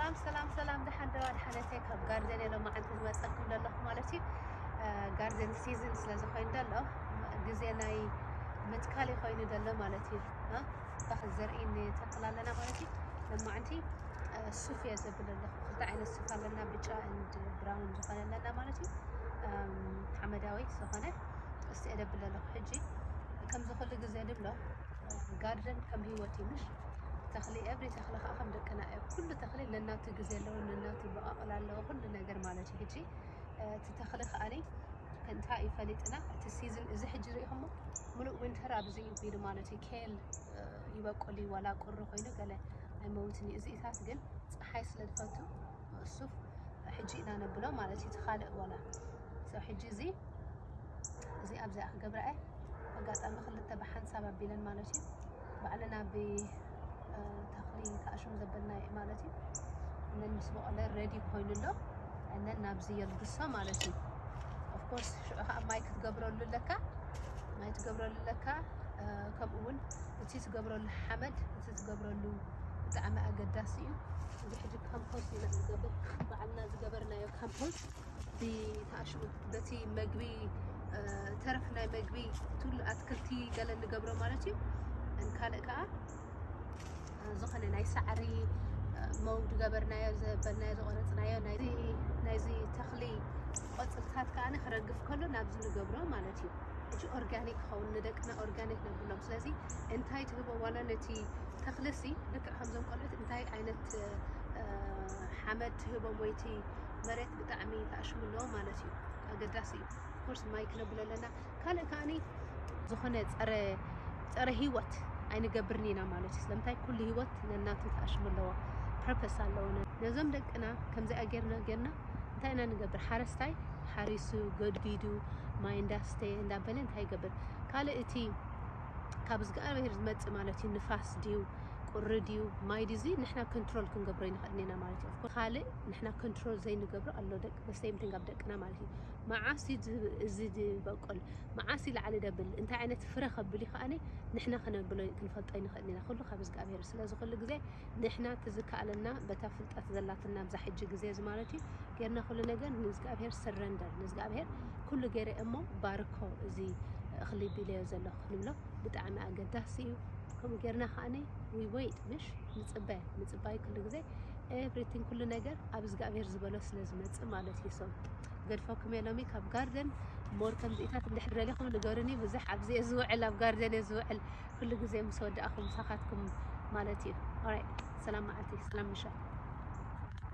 ሰላም ሰላም ሰላም፣ ደሓን ደዋ ደሓነተይ ካብ ጋርደን ሎማዓንቲ ዝመፀኩም ዘለኹ ማለት እዩ። ጋርደን ሲዝን ስለ ዝኾይኑ ዘሎ ግዜ ናይ ምትካል ኮይኑ ዘሎ ማለት እዩ። ባክ ዘርኢ ንተክል ኣለና ማለት እዩ። ሎማዓንቲ ሱፍ እየ ዘብል ኣለኹ። ክልተ ዓይነት ሱፍ ኣለና፣ ብጫ and ብራውን ዝኾነ ኣለና ማለት እዩ። ሓመዳዊ ዝኾነ እስቲ እደብል ኣለኹ። ሕጂ ከምዚ ኩሉ ግዜ ንብሎ ጋርደን ከም ህይወት እዩ፣ ምሽ? ተኽሊ፣ every ተኽሊ ከዓ ከም ደቅና እዩ። ኩሉ ተኽሊ ነናቱ ግዜ ኣለዎ፣ ነናቱ በቃቕል ኣለዎ፣ ኩሉ ነገር ማለት እዩ። ሕጂ እቲ ተኽሊ ከዓኒ እንታይ እዩ ፈሊጥና፣ እቲ ሲዝን እዚ ሕጂ ርኢኹሞ፣ ሙሉእ ዊንተር ኣብዚ እዩ ቢሉ ማለት እዩ። ኬል ይበቁል እዩ፣ ዋላ ቁሪ ኮይኑ ገለ ኣይመውትን እዩ። እዚታት ግን ፀሓይ ስለ ዝፈቱ ሱፍ ሕጂ ኢና ነብሎ ማለት እዩ። እቲ ካልእ ዋላ ሰው ሕጂ እዚ እዚ ኣብዚኣ ክገብራ እየ። ኣጋጣሚ ክልተ ብሓንሳብ ኣቢለን ማለት እዩ። ባዕልና ብ ተኽሊ ተኣሽሙ ዘበልና እዩ ማለት እዩ። እነን ምስ በቆለ ሬዲ ኮይኑ ኣሎ። እነን ናብዚ የልግሶ ማለት እዩ። ኦፍኮርስ ሽዑ ከዓ ማይ ክትገብረሉ ኣለካ፣ ማይ ትገብረሉ ኣለካ። ከምኡ እውን እቲ ትገብረሉ ሓመድ፣ እቲ ትገብረሉ ብጣዕሚ ኣገዳሲ እዩ። እዚ ሕጂ ካምፖስት ኢና ንገብር፣ ባዕልና ዝገበርናዮ ካምፖስት ብተኣሽሙ፣ በቲ መግቢ፣ ተረፍ ናይ መግቢ፣ ትሉ ኣትክልቲ ገለ ንገብሮ ማለት እዩ። ካልእ ከዓ ዝኾነ ናይ ሳዕሪ መው ዝገበርናዮ፣ ዘበልናዮ፣ ዝቆረፅናዮ ናይዚ ተኽሊ ቆፅልታት ከዓ ክረግፍ ከሎ ናብዚ ንገብሮ ማለት እዩ። ሕጂ ኦርጋኒክ ክኸውን፣ ንደቅና ኦርጋኒክ ነብሎም። ስለዚ እንታይ ትህቦ ዋላ ነቲ ተኽልሲ ልክዕ ከምዞም ቆልዑት እንታይ ዓይነት ሓመድ ትህቦም ወይ እቲ መሬት ብጣዕሚ ተኣሽሙ ኣለዎ ማለት እዩ። ኣገዳሲ እዩ። ኮርስ ማይ ክነብሎ ኣለና። ካልእ ከዓኒ ዝኾነ ፀረ ፀረ ህይወት ኣይንገብርን ኢና ማለት እዩ። ስለምንታይ ኩሉ ህይወት ነናቱ ተኣሽሙ ኣለዎ፣ ፐርፐስ ኣለዎ። ነዞም ደቅና ከምዚኣ ጌርና ጌርና እንታይ ኢና ንገብር? ሓረስታይ ሓሪሱ ገድጊዱ ማይ እንዳስተየ እንዳበለ እንታይ ይገብር? ካልእ እቲ ካብ እግዚኣብሔር ዝመጽእ ማለት እዩ፣ ንፋስ ድዩ ቁሪ ድዩ ማይ ድዩ ንሕና ኮንትሮል ክንገብሮ ይንኽእል ኢና ማለት እዩ። ካልእ ንሕና ኮንትሮል ዘይንገብሮ ኣሎ፣ ደቂ በስተይ ምትንጋብ ደቅና ማለት እዩ። መዓስ እዩ እዚ ዝበቁል፣ መዓስ እዩ ላዕሊ ደብል፣ እንታይ ዓይነት ፍረ ከብል እዩ ከዓኒ ንሕና ክነብሎ ክንፈልጦ ይንኽእል ኢና። ኩሉ ካብ እግዚኣብሔር። ስለዚ ኩሉ ግዜ ንሕና እቲ ዝከኣለና በታ ፍልጠት ዘላትና ኣብዛ ሕጂ ግዜ እዚ ማለት እዩ ጌርና ኩሉ ነገር ንእግዚኣብሔር ስረንደር፣ ንእግዚኣብሔር ኩሉ ገይረ እሞ ባርኮ እዚ እኽሊ ቢለዮ ዘለኹ ንብሎ። ብጣዕሚ ኣገዳሲ እዩ። ከምኡ ጌርና ከዓኒ we wait፣ ምሽ ንጽበ። ምጽባይ ኩሉ ግዜ ኤቭሪቲንግ፣ ኩሉ ነገር ኣብ እግዚኣብሔር ዝበሎ ስለ ዝመጽእ ማለት እዩ። ሶ ገድፈኩም እየ ሎሚ ካብ ጋርደን። ሞር ከምዚኢታት እንድሕር ደሊኹም ንገሩኒ። ብዙሕ ኣብዚ እየ ዝውዕል፣ ኣብ ጋርደን እየ ዝውዕል ኩሉ ግዜ ምስ ወዳእኹም ምሳኻትኩም ማለት እዩ። ኦራይት፣ ሰላም መዓልቲ፣ ሰላም ምሸት።